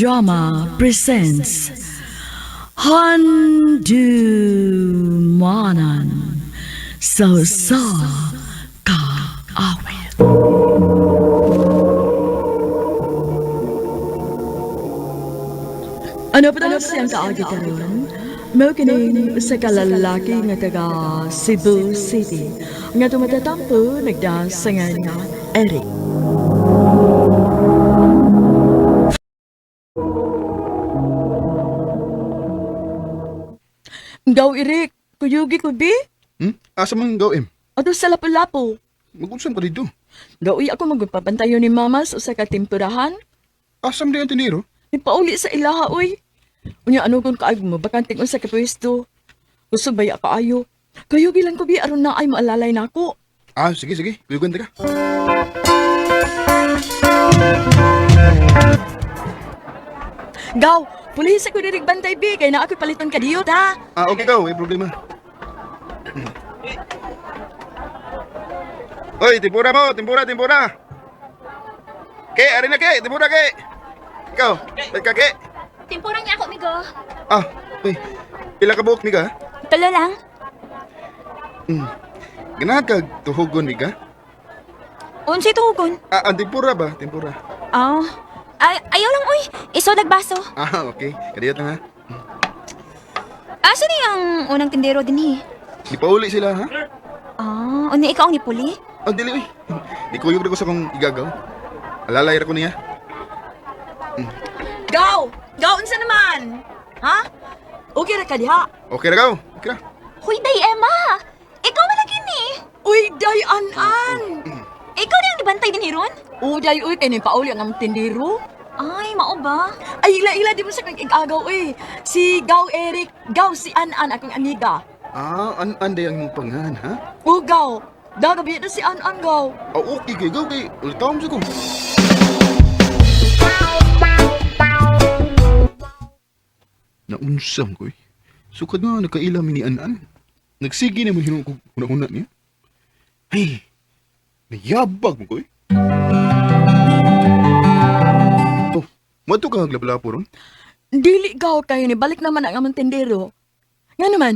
Drama presents Handumanan sa sa kaawit. Ano pa daw siyang kaagi karon? Mao kining usa ka lalaki nga taga Cebu City nga tumatatampo nagdasangan nga Eric. Gaw Eric, kuyugi ko bi? Asa man gaw em? Ato sa lapu-lapu. Mag-unsam ka dito. Gawi ako magpapantayo ni Mama sa usa ka timpurahan. Asa man di ang tindero? Nipauli sa ilaha oy. Unya ano kung kaag mo bakanting unsa ka pwesto. Kusog baya kaayo. Kuyugi lang ko bi aron na ay maalalay nako. Ah, sige sige. Kuyugan ta ka. Gaw, pulis ako diri bantay bi kay naa ko'y paliton ka diyo ta. Ah, okay gaw, may problema. Oy, timpura mo, timpura, timpura. Ke, ari na ke, timpura ke. Ikaw, balik ka ke. Timpura niya ako, migo. Ah, uy. Pila ka buok miga? Tulo lang. Ganahan kag tuhugon miga? Unsay tuhugon? Ah, ang timpura ba? Timpura. Ah. Ay, ayaw lang, uy. Iso nagbaso. Ah, okay. Kadiyot lang ha. Asa ni ang unang tindero din eh? Di pauli sila ha? Ah, uni ikaw ang nipuli? Ah, dili uy. Di kuyog na ko sa kong igagaw. Alalay ra ko niya. Gaw, gaw unsa naman? Ha? Okay ra ka diha. Okay ra gaw. Okay ra. Huy, day Emma! Ikaw man lagi ni. Uy, day an-an. Ikaw na ang nibantay din hiron? Uday uy kay nipauli ang among tindero. Ay, mao ba? Ay, ila-ila di mo sa kang igagaw uy. Si Gaw Eric, Gaw si An-an akong amiga. Ah, an-an day ang imong pangan, ha? O Gaw, dagabi na si An-an Gaw. Ah, okay kay gaw kay ulitaw mo ko. Naunsam ko eh. Sukad nga nakaila mi ni An-an. Nagsige na mo hinuon ko huna-huna niya. Ay, nayabag mo ko eh. Oh, mato ka haglap-lapo ron? Dili Gaw kayo ni balik naman ang among tindero. Nga naman,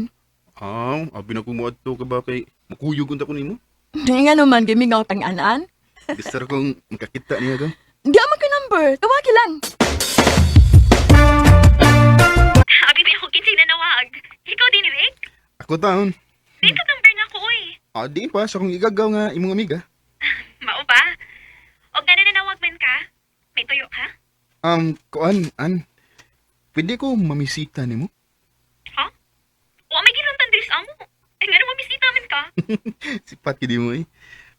Ah, abi na ko moadto ka ba kay makuyog unta ko nimo? nga naman gimingaw tang An-an. Gusto ra kong makakita niya gaw. Di man ko number, tawagi lang. Abi may ako kinsay nanawag. Ikaw din, Rick? Ako taon. Di ka number na ko, uy. Ah, di pa sa akong igagaw nga imong amiga. Mao ba? Og nga nanawag man ka? May tuyo ka? Kuan, an. Pwede ko mamisita nimo? Ha? Wa may gilantan diri sa amo. Ay nga mamisita man ka. Sipat gid mo eh.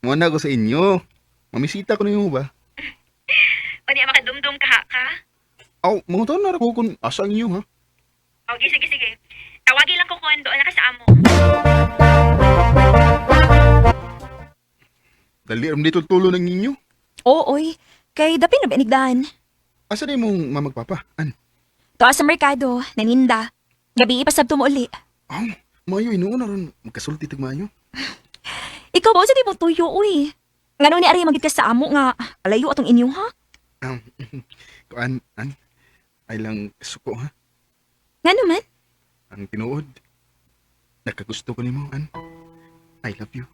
Mo na ko sa inyo. Mamisita ko nimo ba? Unya makadumdum ka ha ka? Aw, mga taon na ra ko kung asa ang inyo ha. Okay, sige sige. Tawagi lang ko kung doon na ka sa amo. Dali ram dito tulo ng inyo. Oo, oy. Kay dapin na binigdan. Asa na imong mamagpapa? An? Tuwa sa merkado, naninda. Gabi ipasabto mo uli. Aw, maayo inuon na ron magkasulti tag maayo. Ikaw ba sa di mo tuyo, uy? Ngano ni ari magid ka sa amo nga alayo atong inyo ha? Kuan, an. Ay lang suko ha. Nga naman? Ang tinuod. Nakagusto ko nimo, an. I love you.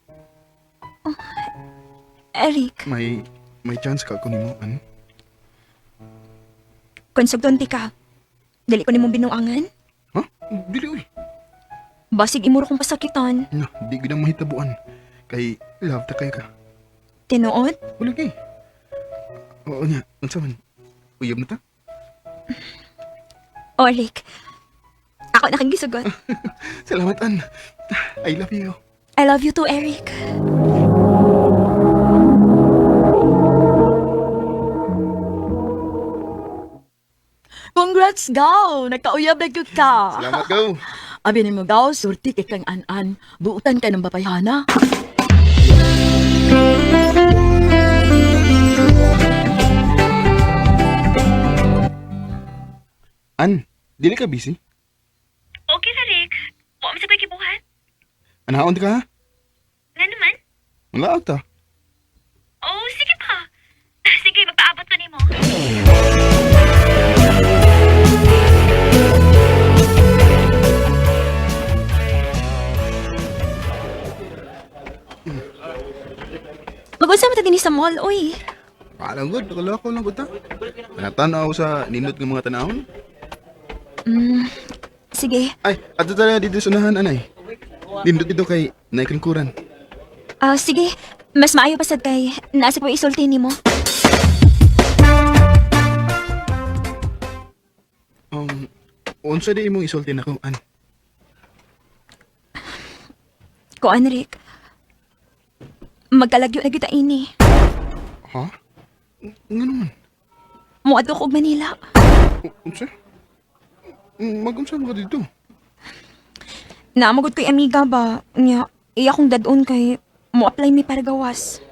Eric, May chance ka ko nimo, an. kung sugdon ti ka, dili ko nimo binuangan. Ha? Dili uy. Basig imuro kong pasakitan. Na, di gid ang mahitabuan. Kay love ta kay ka. Tinuod? Wala kay. Oo niya, unsa man? Uyab na ta? O, Eric. Ako na kang gisugot. Salamat, An. I love you. I love you too, Eric. Congrats Gaw, nagkauyab na gyud ka. Salamat, go. Abi nimo Gaw, surti kay kang An-an. Buutan ka ng babayhana. An, dili ka busy? Okay sa Rick. Wa man sa ko'y kibuhat. Anaon ka ha? Nga naman? Malaot ta. Oh, sige pa. Sige, magpaabot ko nimo. mall, uy? Alam gud, nakalako lang gud ta. Natanaw sa nindot ng mga tanahon. Sige. Ay, ato tala dito sa unahan, anay. Nindot dito kay naikangkuran. Ah, sige. Mas maayo pa sad kay nasa ko isulti nimo. Unsa di imong isulti nako, an? Kuan, Rick. Magkalagyo na kita ini. Ha? Nga naman. Muadto ko og Manila. Unsa? Magunsa mo ka dito? Naamagod ko'y amiga ba? Nya, iya kong dadon kay mo apply mi para gawas.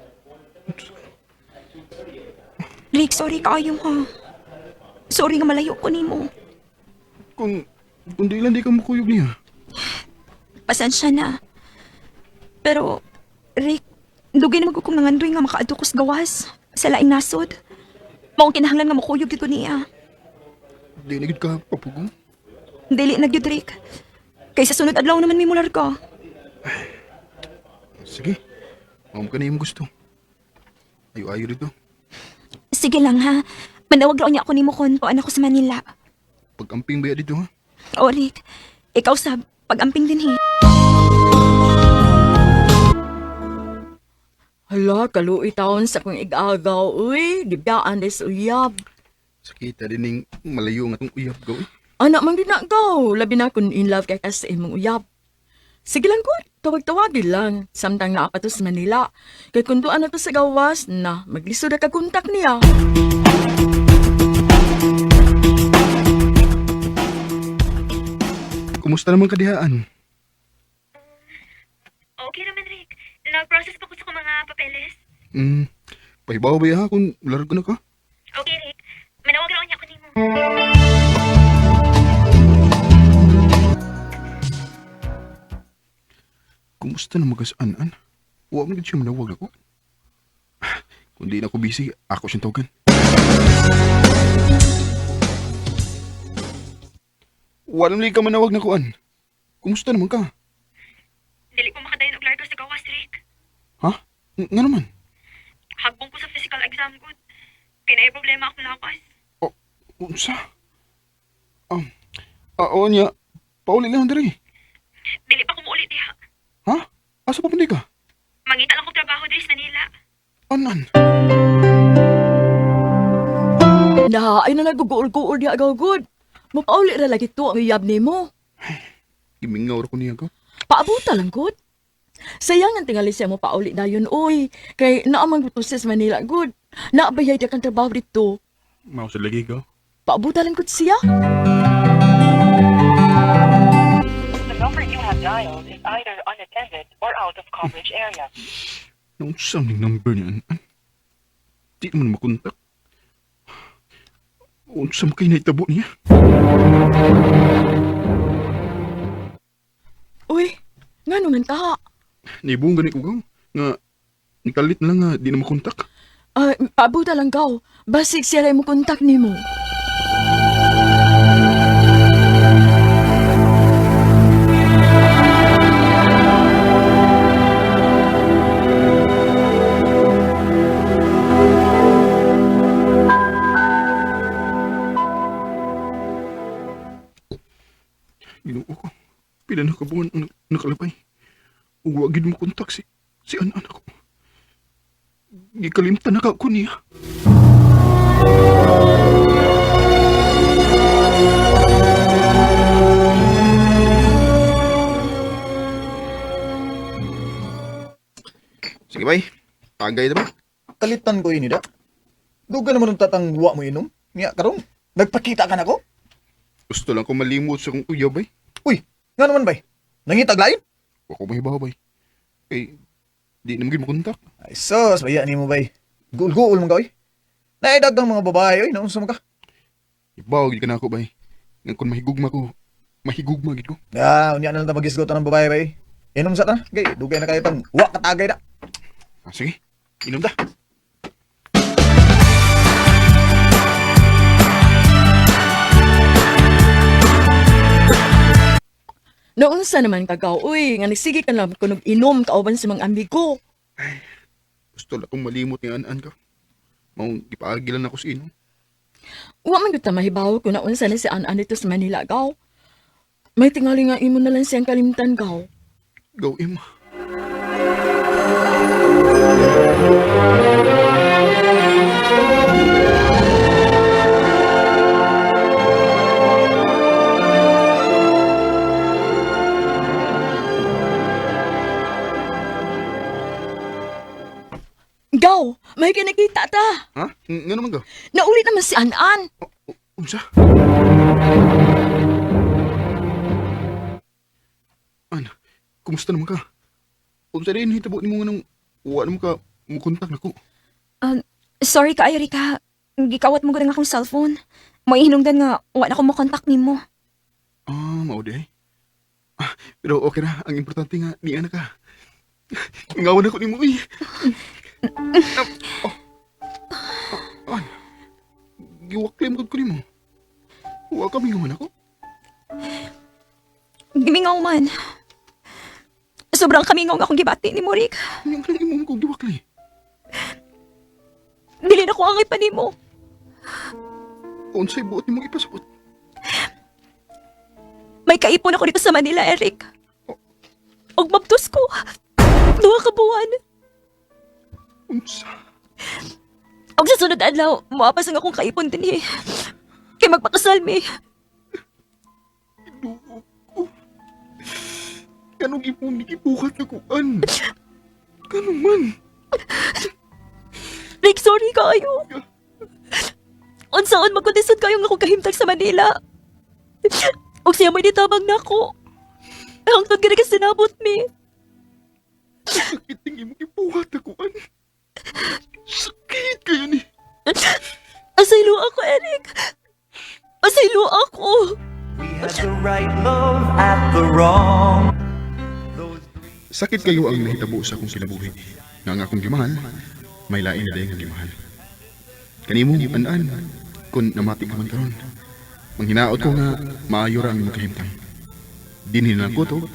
Rick, sorry kaayo ha. Sorry nga malayo ko nimo. Kung di lang di ka makuyog niya. Pasensya na. Pero, Rick, dugay na magkukong nangandoy nga makaadto ko sa gawas. Sa laing nasod. Maong kinahanglan nga makuyog dito niya. Di na gid ka papugong. Dili na gyud, Rick. Kay sa sunod adlaw naman may mular ka. Sige. Mao ka na imong gusto. Ayo-ayo dito. Sige lang ha. Manawag raw niya ako nimo kon kuan ako sa Manila. Pag-amping ba dito ha? O Rick, ikaw sab, pag-amping din he. Hala, kaluoy taon sa kong igagaw, uy. Gibiyaan des uyab. Sakita din ning malayo nga tong uyab gaw. Eh. Anak man gid na gaw. Labi na kung in love kay ka sa imong uyab. Sige lang ko, tawag-tawagin lang. Samtang naa pa to sa Manila. Kay kung tuan na to sa gawas, na maglisod na ka kontak niya. Kumusta naman kadihaan? Okay naman, Rick. Nag-process pa ko sa mga papeles. Pahibaw ba ha kung largo na ka? Okay, Rick. Manawag raw niya ako nimo. Kumusta na magasaan-an? Wa man gid siya manawag ako. Kung di na ako busy, ako siyang tawagan. Wala ka manawag na kuan. Kumusta naman ka? Dili ko makadayon og largo sa gawas, Rick. Ha? Nga naman? Hagbong ko sa physical exam gud. Kay naay problema akong lakas. O, unsa? Oo niya. Pauli lang diri. Dili pa ko muuli diha. Ha? Asa pa pundi ka? Mangita lang kog trabaho diri sa Manila. Anan? Na, ay na naguguol-guol niya agaw good. Mapauli ra lagi to ang uyab nimo. Gimingaw ra ko niya ko. Paabuta lang good. Sayang ang tingali siya mo pauli dayon, oy. Kay naamang gusto sa Manila, good. Naabayay di kang trabaho dito. Mao sa lagi ko. Paabuta lang good siya. The number you have dialed is either unattended or out of coverage area. Naunsa ning number niya? An? Di naman makontak. Unsa man kay nahitabo niya? Uy, nga naman ta. Naibong gani ko gaw. Nga nikalit na lang nga di na makontak. Ay, paabuta lang gaw. Basig siya rin mo kontak nimo. Ginoo ko. Pila na ka buwan ang nakalabay. Ug wa gid mo kontak si anak ko. Gikalimtan na ka ko niya. Sige bay, tagay na ba? Kalitan ko ini da. Duga naman ang tatang wa mo inom. Niya karon, nagpakita ka nako. Gusto lang ko malimot sa kong uyab bay. Uy, nga naman bay. Nangitag lain? Wa ko mahibaw bay. Kay di na magid makontak. Ay sus, baya nimo bay. Guul-guul man ka oy. Naidagang mga babae oy, naunsa man ka? Ibaw gid ka na ako bay. Nga kung mahigugma ko, mahigugma gid ko. Ah, unya na lang ta magisgot ng babae bay. Inom sa ta. Kay dugay na kayo tang wa katagay da. Ah, sige, inom ta. Naunsa naman kagaw, uy, nga nagsige ka lang kunog inom kauban sa mga amigo. Gusto lang akong malimot ni An-an ka. Maong gipaagilan ako sa inom. Wa man gyud ta mahibaw kung naunsa na si An-an dito sa Manila, gaw. May tingali nga imo na lang siyang kalimtan, gaw. Gaw, Emma. Gaw, may kinakita ta. Ha? Nga naman gaw? Naulit naman si An-an. Unsa? An, kumusta naman ka? Unsa rin hitabo nimo nga nang wa naman ka mukontak nako. Sorry ka, Erika. Gikawat mo gud ang akong cellphone. May hinungdan nga wa na ko mo contact nimo. Ah, mao di ay. Ah, pero okay ra, ang importante nga niya na ka. Ingawan ako nimo uy. Ah, oh. Ah, an. Giwaklim gud ko nimo. Wa ka mingawan ako. Gimingaw man. Sobrang kamingaw nga akong gibati ni mo, Rick. Ang kanang imo ko giwakli. Dili na ko angay pa nimo. Unsay buot nimo ipasabot? May kaipon ako dito sa Manila, Eric. Og mabtos ko. Duha ka buwan. Unsa? Og sa sunod adlaw, moapas ang akong kaipon dinhi. Kay magpakasal mi. Duo ko. Kanong imong gibuhat na kuan? Kanong man? Rick, sorry kayo. Unsaon magkondisyon kayo nga akong kahimtang sa Manila. Og siya mo'y nitabang nako. Hangtod gani ka sinabot mi. Sakit ang imong gibuhat na kuan. Sakit kayo ni. Asaylo ako, Eric. Asaylo ako. We had the right love at the wrong. Those Sakit kayo ang nahitabo sa akong kinabuhi. Nga ang akong gimahal, may lain na dayang nga gimahal. Kanimo, an-an, kung namati ka man karon. Manghinaot ko nga maayo ra ang imong kahimtang. Dinhi na lang ko to,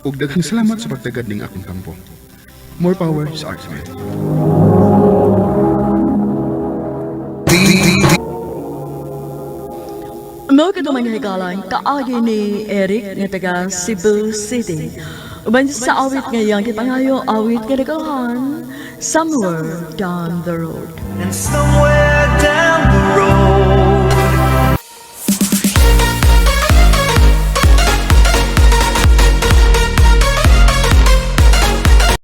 ug daghang salamat sa pagtagad ning akong kampo. More power sa Artsman. Mao kadto mga higalan, kaagi ni Eric nga taga Cebu City. Uban sa awit ngayang kipangayo awit kadaghan, Somewhere Down the Road. and somewhere.